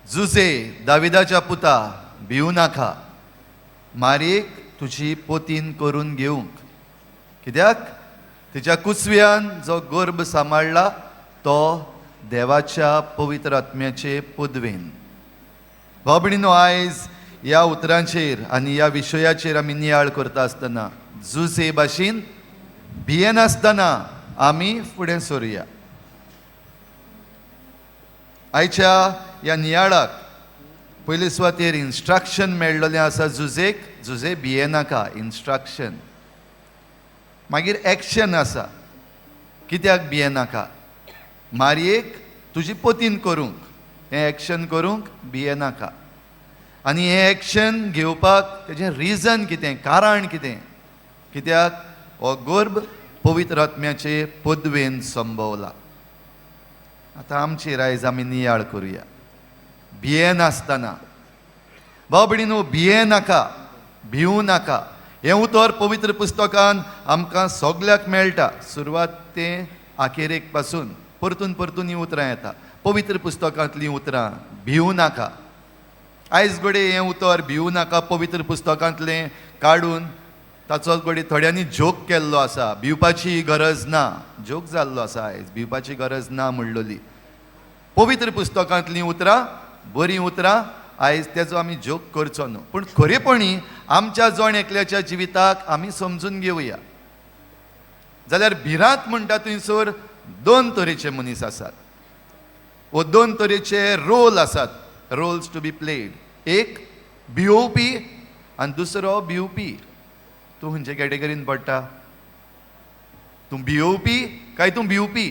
जुजे, दाविदाच्या पुता, भिवू नाका मारयेक तुजी पोतीन करून घेवंक, कित्याक तिच्या कुसव्यान जो गर्भ सांबाळ्ळा तो देवाच्या पवित्र आत्म्याचे पदवेन. भाव भयणीनो, आयज ह्या उतरांचेर आनी ह्या विशयाचेर आमी नियाळ करता आसतना जुजे भाशेन भियेनासतना आमी फुडें सरुया. आयच्या ह्या नियाळाक पयले सुवातेर इन्स्ट्रक्शन मेळ्ळलें आसा जुजेक, जुजे भियेनाका, इन्स्ट्रक्शन. मागीर एक्शन आसा, कित्याक भियेनाका? मारयेक तुजी पतीन करूंक, हें एक्शन करूंक भियेनाका. आनी हें एक्शन घेवपाक तेजें रिजन कितें, कारण कितें? कित्याक हो गर्भ पवित्र आत्म्याचे पदवेन संभवला. आतां आमचेर आयज आमी नियाळ करुया भियेनासतना. भाव भयणीनो, भिये नाका, भिवू नाका हें उतर पवित्र पुस्तकान आमकां सगल्याक मेळटा. सुरवात ते आखेरेक पासून परतून परतून हीं उतरां येता, पवित्र पुस्तकांतलीं उतरां, भिवू नाका. आयज घडये हें उतर भिवू नाका पवित्र पुस्तकांतलें काडून ताचो घडये थोड्यांनी जोक केल्लो आसा. भिवपाची गरज ना, जोक जाल्लो आसा आयज, भिवपाची गरज ना म्हणलोली. पवित्र पुस्तकांतलीं उतरां, बरीं उतरां, आयज तेजो आमी जोक करचो न्हू. पूण खरेपणी आमच्या जण एकल्याच्या जिविताक आमी समजून घेवया जाल्यार भिरांत म्हणटा थंयसर दोन तरेचे मनीस आसात वो दोन तरेचे रोल आसात, रोल्स टू बी प्लेड. एक भियोवपी आनी दुसरो भिवपी. तूं खंयचे कॅटेगरीन पडटा? तूं भियोवपी काय तूं भिवपी?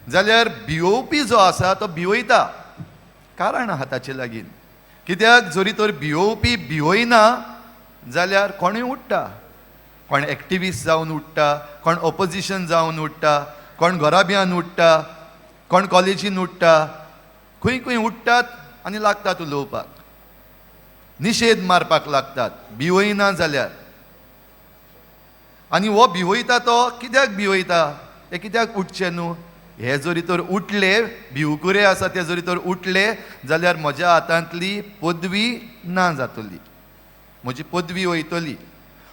जाल्यार भियोवपी जो आसा तो भिवयता, कारण आहा ताचे लागीं. कित्याक जरी तर भियोवपी भिवयना जाल्यार कोणूय उठ्ठा, कोण एक्टिविस्ट जावन उठ्ठा, कोण ओपोजिशन जावन उठ्ठा, कोण घराब्यान उठ्ठा, कोण कॉलेजीन उठ्ठा, खंय खंय उठ्ठात आनी लागतात उलोवपाक, निशेध मारपाक लागतात भिवयना जाल्यार. आनी हो भिवयता तो कित्याक भिवयता? ते कित्याक उठचे न्हू? हे जरी तर उठले, भिवकुरे आसा ते जरी तर उठले जाल्यार म्हज्या हातांतली पदवी ना जातली, म्हजी पदवी वयतली.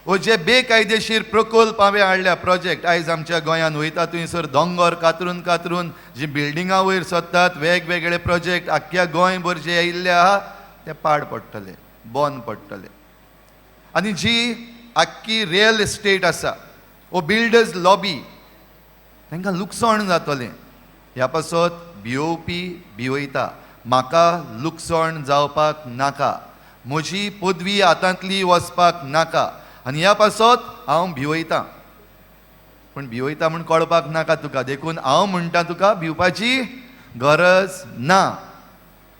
ओ जे बेकायदेशीर प्रकल्प हांवें हाडल्या, प्रोजेक्ट आयज आमच्या गोंयांत वयता थंयसर दोंगर कातरून कातरून जी बिल्डिंगां वयर सरतात, वेगवेगळे प्रोजेक्ट आख्ख्या गोंयभर जे येयल्ले आहा ते पाड पडटले, बंद पडटले. आनी जी आख्खी रियल इस्टेट आसा वो बिल्डर्स लॉबी, तांकां लुकसाण जातलें. ह्या पासत भियोवपी भिवयता, म्हाका लुकसाण जावपाक नाका, म्हजी पदवी हातांतली वचपाक नाका, आनी ह्या पासत हांव भिवयतां. पूण भिवयता म्हूण कळपाक नाका तुका. देखून हांव म्हणटा, तुका भिवपाची गरज ना,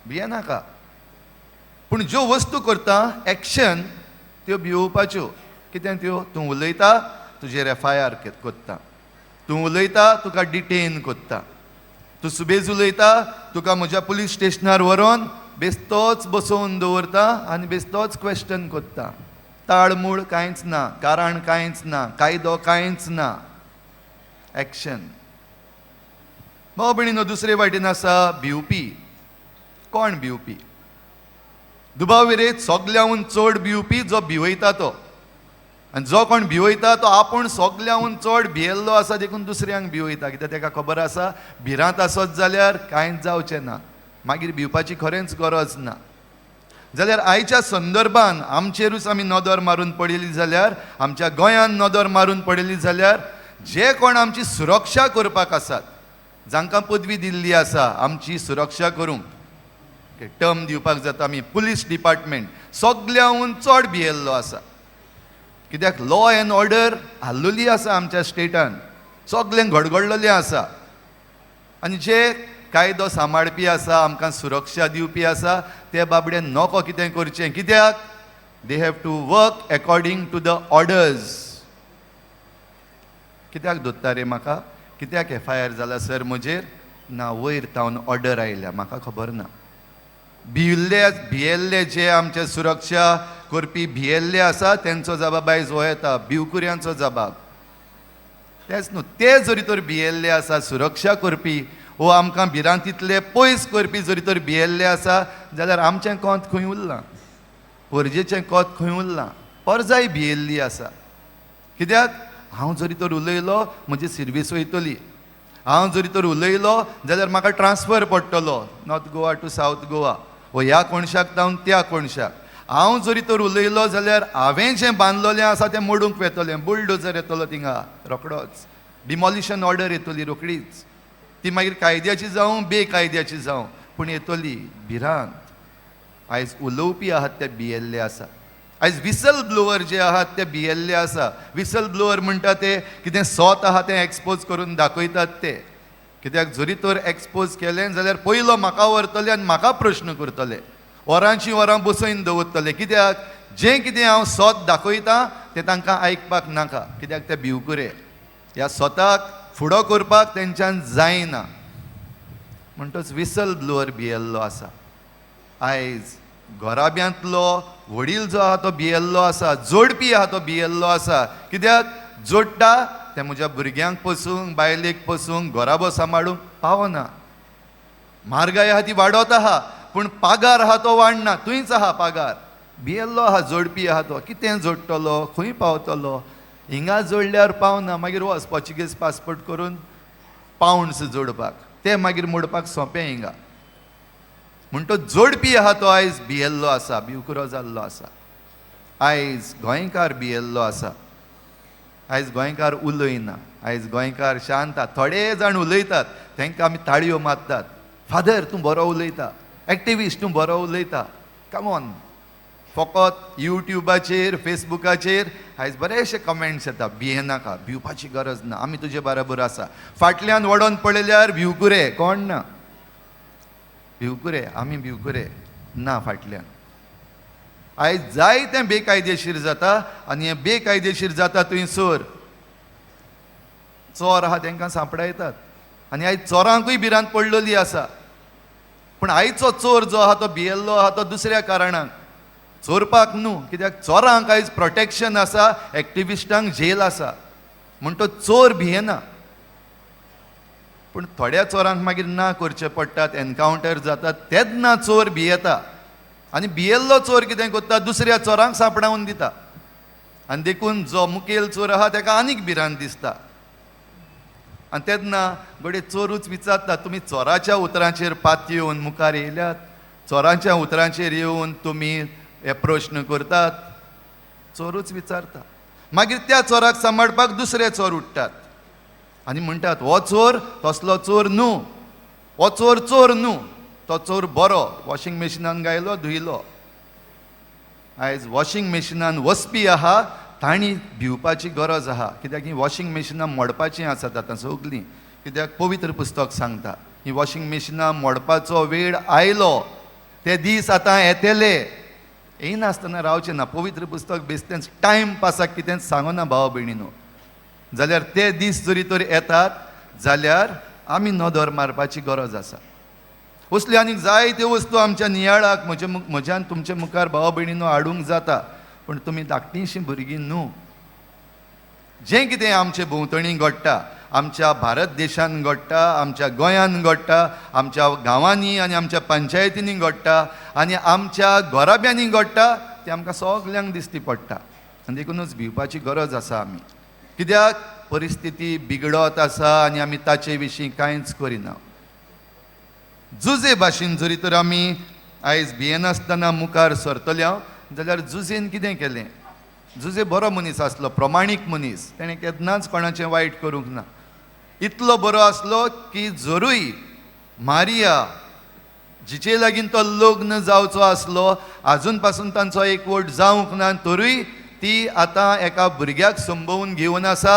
भिये नाका. पूण ज्यो वस्तू करता, एक्शन, त्यो भिवोवपाच्यो. कितें त्यो? तूं उलयता, तुजेर एफआयआर करता. तूं उलयता, तुका डिटेन करता. तूं सुबेज उलयता, तुका म्हज्या पुलीस स्टेशनार व्हरोन बेस्तोच बसोवन दवरता आनी बेस्तोच क्वेश्चन करता. ताळमूळ कांयच ना, कारण कांयच ना, कायदो कांयच ना, एक्शन. भाव भयणीनो, दुसरे वाटेन आसा भिवपी. कोण भिवपी? दुबाव विरेत सगल्याहून चड भिवपी जो भिवयता तो. आनी जो कोण भिवयता तो आपूण सगल्याहून चड भियेल्लो आसा, देखून दुसऱ्यांक भिवयता. कित्याक ताका खबर आसा, भिरांत आसत जाल्यार कांयच जावचें ना, मागीर भिवपाची खरेंच गरज ना. जाल्यार आयच्या संदर्भान आमचेरूच आमी नदर मारून पळयली जाल्यार, आमच्या गोंयान नदर मारून पळयली जाल्यार, जे कोण आमची सुरक्षा करपाक आसात, जांकां पदवी दिल्ली आसा आमची सुरक्षा करूंक, टर्म दिवपाक जाता आमी, पुलीस डिपार्टमेंट सगल्याहून चड भियेल्लो आसा. कित्याक लॉ एन्ड ऑर्डर हाल्लोली आसा आमच्या स्टेटान, सगळें गडगडलेलें आसा. आनी जे कायदो सांबाळपी आसा, आमकां सुरक्षा दिवपी आसा, ते बाबडे नको कितें करचें. कित्याक they have to work according to the orders. कित्याक दोत्ता रे म्हाका? कित्याक एफआयआर जाला सर म्हजेर? ना, वयर तावन ऑर्डर आयल्या, म्हाका खबर ना. भियल्ले भियेल्ले जे आमचे सुरक्षा करपी भियेल्ले आसा, तेंचो जबाब आयज हो येता, भिवकुऱ्यांचो जबाब. तेच न्हू, ते जरी तर भियेल्ले आसा सुरक्षा करपी वो आमकां भिरांतींतले पयस करपी जरी तर भियेल्ले आसा जाल्यार आमचें कोंत खंय उरलां, परजेचें कोत खंय उरलां? परजाय भियेल्ली आसा. कित्याक? हांव जरी तर उलयलो म्हजी सिर्वीस वयतली, हांव जरी तर उलयलो जाल्यार म्हाका ट्रान्सफर पडटलो North Goa to South Goa, वो ह्या कोणशाक जावन त्या कोणशाक. हांव जरी तर उलयलो जाल्यार हांवें जें बांदलेलें आसा तें मोडूंक वेतलें, बुलडोजर येतलो थिंगा रोकडोच, डिमॉलिशन ऑर्डर येतली रोकडीच, ती मागीर कायद्याची जावं बेकायद्याची जावं पूण येतली. भिरांत. आयज उलोवपी आहात ते भियेल्ले आसा. आयज विसल ब्लोवर जे आहात ते भियेल्ले आसा. विसल ब्लोवर म्हणटा ते कितें सोत आहा तें एक्सपोज करून दाखयतात ते. कित्याक जरी तर एक्सपोज केलें जाल्यार पयलो म्हाका व्हरतले आनी म्हाका प्रश्न करतले, वरांची वरां बसोवन दवरतले. कित्याक जें कितें हांव सोत दाखयतां तें तांकां आयकपाक नाका. कित्याक ते भिवकुरे, ह्या सोताक फुडो करपाक तेंच्यान जायना. म्हणटच विसल ब्लोवर भियेल्लो आसा. आयज घराब्यांतलो वडील जो आहा तो भियेल्लो आसा, जोडपी आहा तो भियेल्लो आसा. कित्याक जोडटा तें म्हज्या भुरग्यांक पसूंक, बायलेक पसूंक, घराबो सांबाळूंक पावना. म्हारगाय आहा ती वाडत आहा पूण पागार आहा तो वाडना, थंयच आहा पागार. भियेल्लो आहा जोडपी आहा तो, कितें जोडटलो, खंय पावतलो? हिंगा जोडल्यार पावना, मागीर वच पोर्चुगीज पासपोर्ट करून पावंड्स जोडपाक, ते मागीर मोडपाक सोंपें हिंगा. म्हण तो जोडपी आहा तो आयज भियेल्लो आसा, भिवकुरो जाल्लो आसा. आयज गोंयकार भियेल्लो आसा. आयज गोंयकार उलयना, आयज गोंयकार शांत आहा. थोडे जाण उलयतात तांकां आमी ताळयो मारतात, फादर तूं बरो उलयता, एक्टिविस्ट तूं बरो उलयता, कमॉन. फकत युट्यूबाचेर फेसबुकाचेर आयज बरेचशे कमेंट्स येता, भियेनाका, भिवपाची गरज ना, आमी तुजे बराबर आसा. फाटल्यान वडोन पळयल्यार भिवकुरे कोण ना, भिवकुरे आमी भिवकुरे ना फाटल्यान. आयज जायतें बेकायदेशीर जाता आनी हें बेकायदेशीर जाता थंयसर चोर आहा तांकां सांपडायतात आनी आयज चोरांकूय भिरांत पडलेली आसा. पूण आयचो चोर जो आहा तो भियेल्लो आहा तो दुसऱ्या कारणाक, चोरपाक न्हू. कित्याक चोरांक आयज प्रोटेक्शन आसा, एक्टिविस्टांक जेल आसा, म्हण तो चोर भियेना. पूण थोड्या चोरांक मागीर ना करचे पडटात, एनकावंटर जातात, तेन्ना चोर भियेता आनी भियेल्लो चोर कितें करता, दुसऱ्या चोरांक सांपडावन दिता आनी देखून जो मुखेल चोर आहा ताका आनीक भिरांत दिसता. आनी तेन्ना घडये चोरूच विचारता, तुमी चोराच्या उतरांचेर पात येवन मुखार येयल्यात, चोरांच्या उतरांचेर येवन तुमी हे प्रश्न करतात, चोरूच विचारता. मागीर त्या चोराक सांबाळपाक दुसरे चोर उठ्ठात आनी म्हणटात, हो चोर तसलो चोर न्हू, हो चोर चोर न्हू, तो चोर बरो, वॉशिंग मशिनान गायलो धुयलो. आयज वॉशिंग मशिनान वचपी आहा तांणी भिवपाची गरज आहा. कित्याक ही वॉशिंग मशिनां मोडपाचीं आसात आतां सगलीं. कित्याक पवित्र पुस्तक सांगता ही वॉशिंग मशिनां मोडपाचो वेळ आयलो, ते दीस आतां येतले. येयनासतना रावचें ना. पवित्र पुस्तक बेश्टेंच टायम पासाक कितेंच सांगना भाव भयणीनो. जाल्यार ते दीस जरी तर येतात जाल्यार आमी नदर मारपाची गरज आसा. असल्यो आनीक जायत्यो वस्तू आमच्या नियाळाक म्हजे म्हज्यान तुमचे मुखार भाव भयणीनो हाडूंक जाता, पूण तुमी धाकटीशीं भुरगीं न्हू. जें कितें आमचे भोंवतणी घडटा, आमच्या भारत देशान घडटा, आमच्या गोंयान घडटा, आमच्या गांवांनी आनी आमच्या पंचायतींनी घडटा आनी आमच्या घराब्यांनी घडटा, तें आमकां सगल्यांक दिश्टी पडटा. आनी देखूनच भिवपाची गरज आसा आमी. कित्याक परिस्थिती बिगडत आसा आनी आमी ताचे विशीं कांयच करिना. जुजे भाशेन जरी तर आमी आयज भियेनासतना मुखार सरतले हांव जाल्यार जुजेन कितें केलें? जुजे बरो मनीस आसलो, प्रमाणीक मनीस, तेणें केन्नाच कोणाचें वायट करूंक ना. इतलो बरो आसलो की जरूय मारिया जिचे लागीं तो लग्न जावचो आसलो, आजून पासून तांचो एकवट जावंक ना, तरूय ती आतां एका भुरग्याक संबोवन घेवन आसा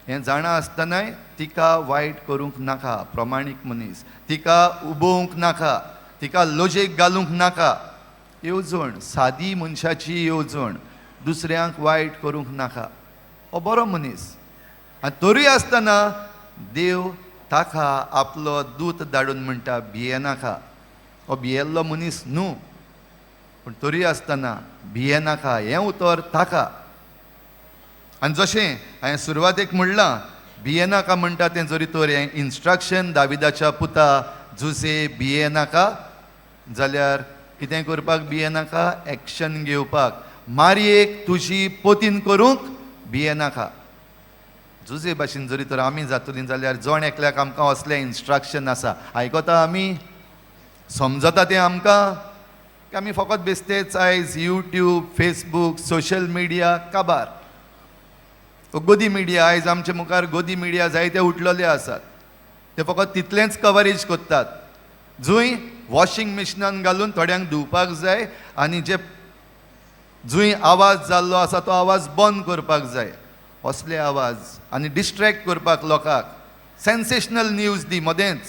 हें जाणा आसतनाय तिका वायट करूंक नाका. प्रमाणीक मनीस, तिका उबोवंक नाका, तिका लजेक घालूंक नाका. येवजण सादी मनशाची येवजण, दुसऱ्यांक वायट करूंक नाका. हो बरो मनीस. आनी तरूय आसतना देव ताका आपलो दूत धाडून म्हणटा, भियेनाका. हो भियेल्लो मनीस न्हू, पूण तरूय आसतना भियेनाका हें उतर ताका. आनी जशें हांवें सुरवातेक म्हणलां, भियेनाका म्हणटा तें जरी तर हें इन्स्ट्रक्शन दाविदाच्या पुता जुजे भियेनाका जाल्यार कितें करपाक भियेनाका? एक्शन घेवपाक. मारयेक तुजी पोतीन करूंक भियेनाका. जुजे भाशेन जरी तर आमी जातलीं जाल्यार जण एकल्याक आमकां असलें इन्स्ट्रक्शन आसा. आयकता आमी? समजता तें आमकां? की आमी फकत बेस्तेच आयज यूट्यूब, फेसबूक, सोशल मिडिया काबार गोदी मिडिया. आयज आमचे मुखार गोदी मिडिया जायते उठलेले आसात. ते फकत तितलेंच कवरेज करतात जंय वॉशिंग मशिनान घालून थोड्यांक धुवपाक जाय आनी जे जंय आवाज जाल्लो आसा तो आवाज बंद करपाक जाय असले आवाज आनी डिस्ट्रेक्ट करपाक लोकांक सेन्सेशनल न्यूज दी मदेंच.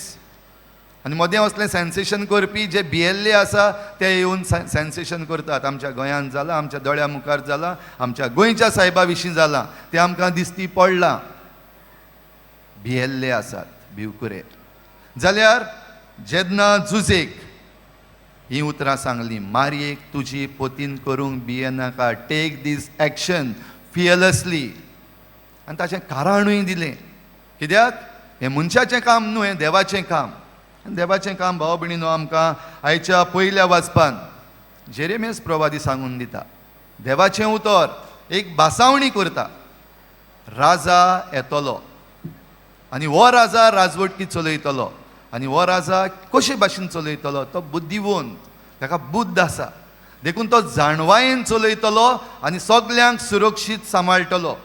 आनी मदें असलें सेन्सेशन करपी जे भियेल्ले आसा ते येवन सेन्सेशन करतात. आमच्या गोंयांत जालां, आमच्या दोळ्या मुखार जालां, आमच्या गोंयच्या सायबा विशीं जालां, तें आमकां दिसती पडलां. भियेल्ले आसात भिवकुरे. जाल्यार जेन्ना जुजेक हीं उतरां सांगलीं, मारयेक तुजी पोतीन करूंक भियेनाका, टेक these action फियरलेसली, आनी ताचें कारणूय दिलें. कित्याक हें मनशाचें काम न्हू, हें देवाचें काम. आनी देवाचें काम भाव भयणीनो आमकां आयच्या पयल्या वाचपान जेरेमियस प्रवादी सांगून दिता. देवाचें उतर एक भासावणी करता, राजा येतलो आनी हो राजा राजवटकी चलयतलो आनी हो राजा कशे भाशेन चलयतलो? तो बुद्धिवंत, ताका बुद्द आसा, देखून तो जाणवायेन चलयतलो आनी सगल्यांक सुरक्षीत सांबाळटलो.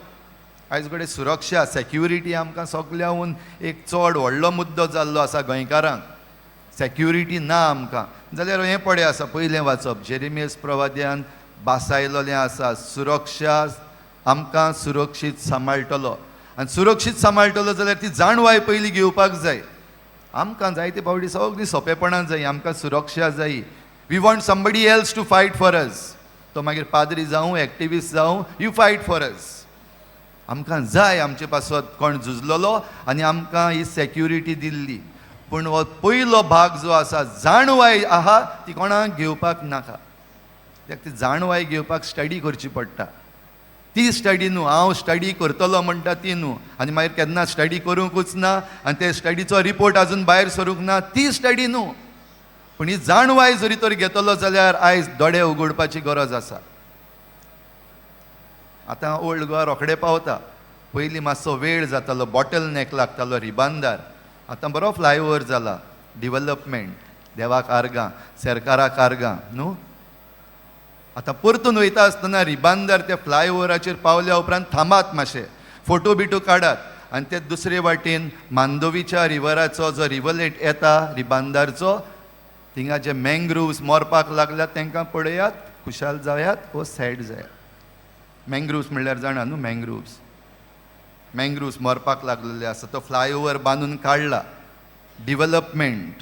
आयज कडेन सुरक्षा, सेक्युरिटी आमकां सगल्याहून एक चड व्हडलो मुद्दो जाल्लो आसा. गोंयकारांक सेक्युरिटी ना आमकां. जाल्यार हें पळय आसा पयलें वाचप, जेरेमियस प्रवाद्यान भासायलोलें आसा, सुरक्षा आमकां सुरक्षीत सांबाळटलो. आनी सुरक्षीत सांबाळटलो जाल्यार ती जाणवाय पयलीं घेवपाक जाय. आमकां जायते फावटी सगळीं सोंपेपणां जाय, आमकां सुरक्षा जाय. We want somebody else to fight for us. तो मागीर पाद्री जावं, एक्टिविस्ट जावं, you fight for us. आमकां जाय आमचे पासत कोण झुजलोलो आनी आमकां ही सेक्युरिटी दिल्ली. पूण हो पयलो भाग जो आसा, जाणवाय आहा, ती कोणाक घेवपाक नाका. कित्याक ती जाणवाय घेवपाक स्टडी करची पडटा. ती स्टडी न्हू, हांव स्टडी करतलो म्हणटा ती न्हू, आनी मागीर केन्ना स्टडी करूंकूच ना आनी ते स्टडीचो रिपोर्ट आजून भायर सरूंक ना, ती स्टडी न्हू. पूण ही जाणवाय जरी तर घेतलो जाल्यार आयज दोळे उगडपाची गरज आसा. आतां ओल्ड गोवा रोखडे पावता. पयलीं मातसो वेळ जातालो, बॉटल नेक लागतालो रिबांदार. आतां बरो फ्लायओवर जाला. डिवलपमेंट, देवाक आर्गां, सरकाराक आर्गां न्हू. आतां परतून वयता आसतना रिबांदार त्या फ्लायओवराचेर पावल्या उपरांत थांबात मातशे, फोटो बिटो काडात आनी ते दुसरे वाटेन मांडवीच्या रिवराचो जो रिवलेट येता रिबांदारचो, थिंगा जे मँग्रुव्स मरपाक लागल्यात तांकां पळयात, खुशाल जायात वो सॅड जायात. मँग्रुव्स म्हणल्यार जाणा न्हू? मँग्रुव्स, मँग्रुव्स मरपाक लागलेले आसा. तो फ्लायओवर बांदून काडला. Development,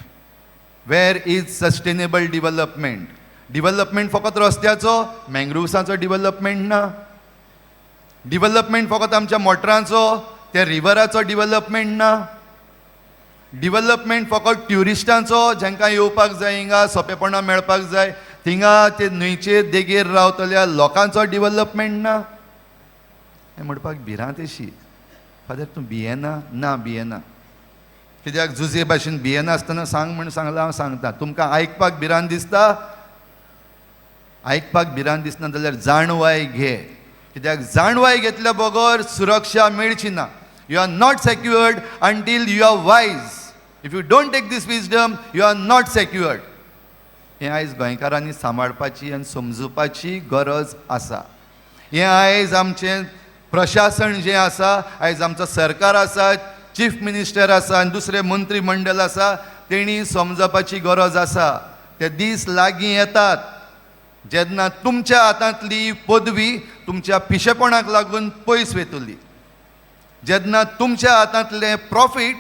where is sustainable development? Development फकत रस्त्याचो, मँग्रुव्साचो डिवलपमेंट ना. डिवलपमेंट फकत आमच्या मोटरांचो, त्या रिवराचो डिवलपमेंट ना. डिवलपमेंट फकत ट्युरिस्टांचो, जांकां येवपाक जाय हिंगा, सोंपेपणां मेळपाक जाय थिंगा, ते न्हंयचे देगेर रावतल्या लोकांचो डिवलपमेंट ना. हें म्हणपाक भिरांत अशी. फादर, तूं भियेना? ना, भियेना. कित्याक जुजे भाशेन भियेनासतना सांग म्हण सांगलां, हांव सांगता. तुमकां आयकपाक भिरांत दिसता? आयकपाक भिरांत दिसना जाल्यार जाणवाय घे. कित्याक जाणवाय घेतल्या बगर सुरक्षा मेळची ना. You are not secured until you are wise. If you don't take this wisdom, you are not secured. हें आयज गोंयकारांनी सांबाळपाची आनी समजुपाची गरज आसा. हें आयज आमचें प्रशासन जें आसा, आयज आमचो सरकार आसा, चीफ मिनिस्टर आसा आनी दुसरे मंत्री मंडळ आसा, तेणी समजपाची गरज आसा. ते दीस लागीं येतात जेन्ना तुमच्या हातांतली पदवी तुमच्या पिशेपणाक लागून पयस वयतली, जेन्ना तुमच्या हातांतलें प्रॉफीट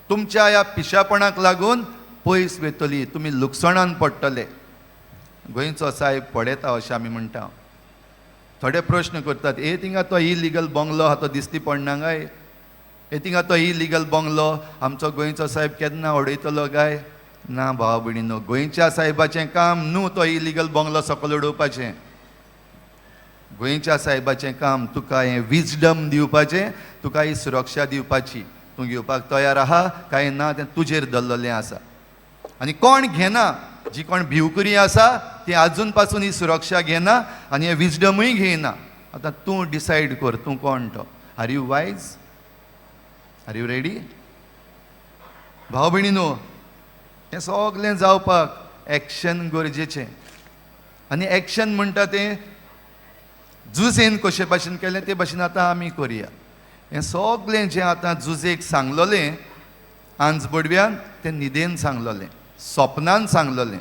तुमच्या ह्या पिशेपणाक लागून पयस वयतली, तुमी लुकसाणान पडटले. गोंयचो साहेब पळयता अशें आमी म्हणटा. थोडे प्रश्न करतात, ए थिंगा तो इलिगल बंगलो आहा तो दिसती पडना काय? ए थिंगा तो इलिगल बंगलो आमचो गोंयचो साहेब केन्ना उडयतलो काय? ना भाव भयणीनो, गोंयच्या साहेबाचें काम न्हू तो इलिगल बंगलो सकयल उडोवपाचें. गोंयच्या सायबाचें काम तुका हें विजडम दिवपाचें, तुका ही सुरक्षा दिवपाची. तूं घेवपाक तयार आहा काय ना तें तुजेर दवरलेलें आसा. आनी कोण घेना, जी कोण भिवकुरी आसा ती आजून पासून ही सुरक्षा घेना आनी हें विजडमूय घेयना. आतां तूं डिसायड कर तूं कोण तो. Are you wise? Are you ready? भाव भयणीनो, हें सगलें जावपाक एक्शन गरजेचें. आनी एक्शन म्हणटा तें जुजेन कशे भाशेन केलें ते भाशेन आतां आमी करया. हें सगलें जें आतां जुजेक सांगलोलें आंज बडव्यान, तें न्हिदेन सांगलोलें, सपनान सांगलोलें.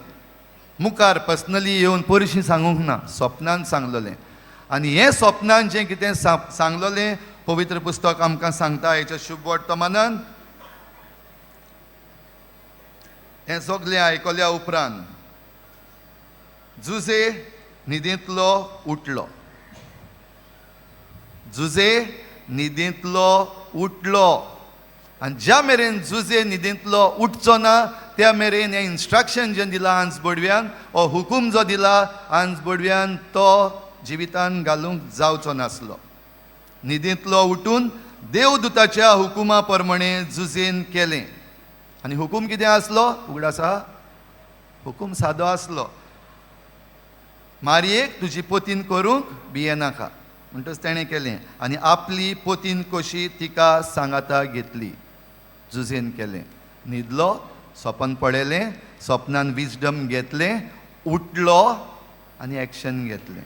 मुखार पर्सनली येवन परशी सांगूंक ना, सपनान सांगलोलें. आनी हें सपनान जें कितें सांगलोलें पवित्र पुस्तक आमकां सांगता हेच्या शुभ वर्तमानान. हें सगलें आयकल्या उपरांत जुजे न्हिदेंतलो उठलो. जुजे न्हिदेंतलो उठलो. आनी ज्या मेरेन जुजे न्हिदेंतलो उठचो ना त्या मेरेन हें इन्स्ट्रक्शन जें दिलां आंज बडव्यान, हो हुकूम जो दिला आंज बडव्यान, तो जिवितान घालूंक जावचो नासलो. न्हिदेंतलो उठून देवदूताच्या हुकुमा प्रमाणे जुजेन केलें. आनी हुकूम कितें आसलो उगडास आसा? हुकूम सादो आसलो, मारयेक तुजी पोतीन करूंक भियेनाका. म्हणटच तेणें केलें आनी आपली पोतीन कशी तिका सांगाता घेतली. जुजेन केलें, न्हिदलो, सपन पळयलें, सपनान विजडम घेतलें, उठलो आनी एक्शन घेतलें.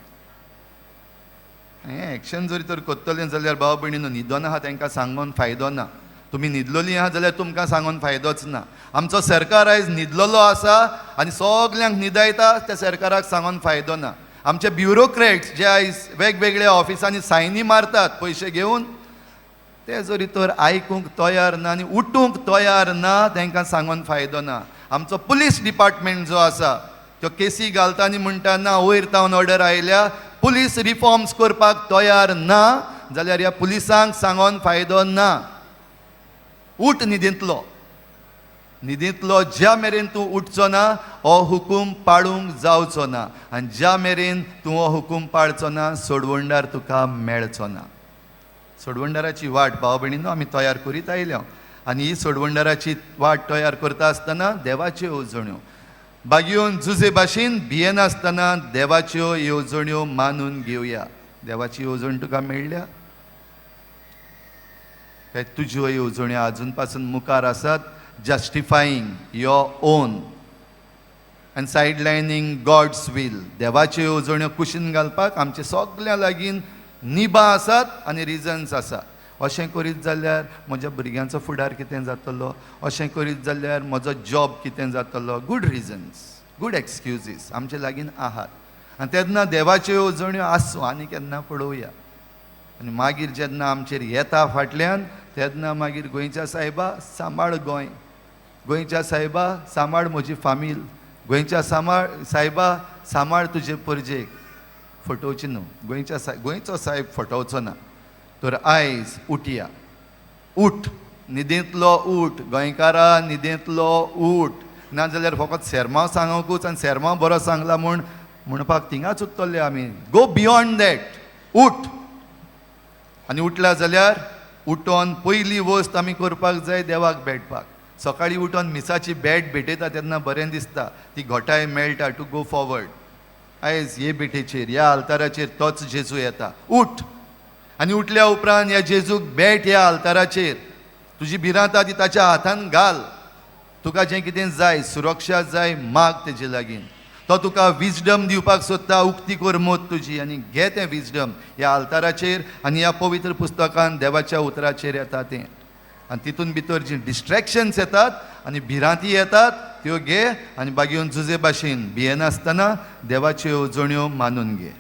हें एक्शन जरी तर करतलें जाल्यार भाव भयणीनो, न्हिदोन आहा तांकां सांगून फायदो ना. तुमी न्हिदलोलीं आहा जाल्यार तुमकां सांगून फायदोच ना. आमचो सरकार आयज न्हिदलोलो आसा आनी सगल्यांक न्हिदायता, त्या सरकाराक सांगून फायदो ना. आमचे ब्युरोक्रेट्स जे आयज वेगवेगळ्या ऑफिसांनी सायनी मारतात पयशे घेवन, ते जरी तर आयकूंक तयार ना आनी उठूंक तयार ना, तांकां सांगून फायदो ना. आमचो पुलीस डिपार्टमेंट जो आसा त्यो केसी घालता आनी म्हणटा ना वयर तावन ऑर्डर आयल्या, पुलीस रिफॉर्म्स करपाक तयार ना जाल्यार ह्या पुलिसांक सांगून फायदो ना. उठ न्हिदेंतलो, न्हिदेंतलो ज्या मेरेन तूं उठचो ना हो हुकूम पाळूंक जावचो ना. आनी ज्या मेरेन तूं हो हुकूम पाळचो ना सोडवणदार तुका मेळचो ना. सोडवणदाराची वाट भाव भयणीनो आमी तयार करीत आयल्या. आनी ही सोडवणदाराची वाट तयार करता आसतना देवाच्यो येवजण्यो बागयोवन जुजे भाशेन भियेनासतना देवाच्यो येवजण्यो मानून घेवया. देवाची येवजण तुका मेळ्ळ्या काय तुज्यो येवजण्यो आजून पासून मुखार आसात? Justifying your own and sidelining God's will. देवाच्यो येवजण्यो कुशीन घालपाक आमचे सगल्या लागीं निबां आसात आनी रिजन्स आसा. अशें करीत जाल्यार म्हज्या भुरग्यांचो फुडार कितें जातलो, अशें करीत जाल्यार म्हजो जॉब कितें जातलो. गुड रिजन्स, गुड एक्सक्युजीस आमचे लागीं आहात. आनी तेन्ना देवाच्यो येवजण्यो आसूं आनी केन्ना पळोवया. आनी मागीर जेन्ना आमचेर येता फाटल्यान तेन्ना मागीर गोंयच्या सायबा सांबाळ गोंय, गोंयच्या सायबा सांबाळ म्हजी फामील, गोंयच्या सांबाळ सायबा सांबाळ तुजे परजेक. फटोवची न्हू, गोंयच्या गोंयचो सायब फटोवचो ना. तर आयज उठया, उठ, न्हिदेंतलो उठ गोंयकारा, न्हिदेंतलो उठ. नाजाल्यार फकत सेरमांव सांगूंकूच आनी सेरमांव बरो सांगला म्हूण म्हणपाक थिंगाच उरतले आमी. गो बियोंड that. उठ. आनी उठला जाल्यार उठोन पयली वस्त आमी करपाक जाय देवाक भेटपाक. सकाळीं उठोन मिसाची भेट भेटयता तेन्ना बरें दिसता, ती घटाय मेळटा टू गो फॉवर्ड. आयज हे भेटेचेर, ह्या आल्ताराचेर तोच जेजू येता. उठ. आनी उठल्या उपरांत ह्या जेजूक भेट ह्या आल्ताराचेर. तुजी भिरांत आहा ती ताच्या हातान घाल. तुका जें कितें जाय, सुरक्षा जाय, माग तेजे लागीं. तो तुका विजडम दिवपाक सोदता. उक्ती कर मोत तुजी आनी घे तें विजडम ह्या आल्ताराचेर आनी ह्या पवित्र पुस्तकान देवाच्या उतराचेर येता तें. आनी तितून भितर जीं डिस्ट्रेक्शन्स येतात आनी भिरांती येतात त्यो घे आनी बागेवन जुजे भाशेन भियेनासतना देवाच्यो येवजण्यो मानून घे.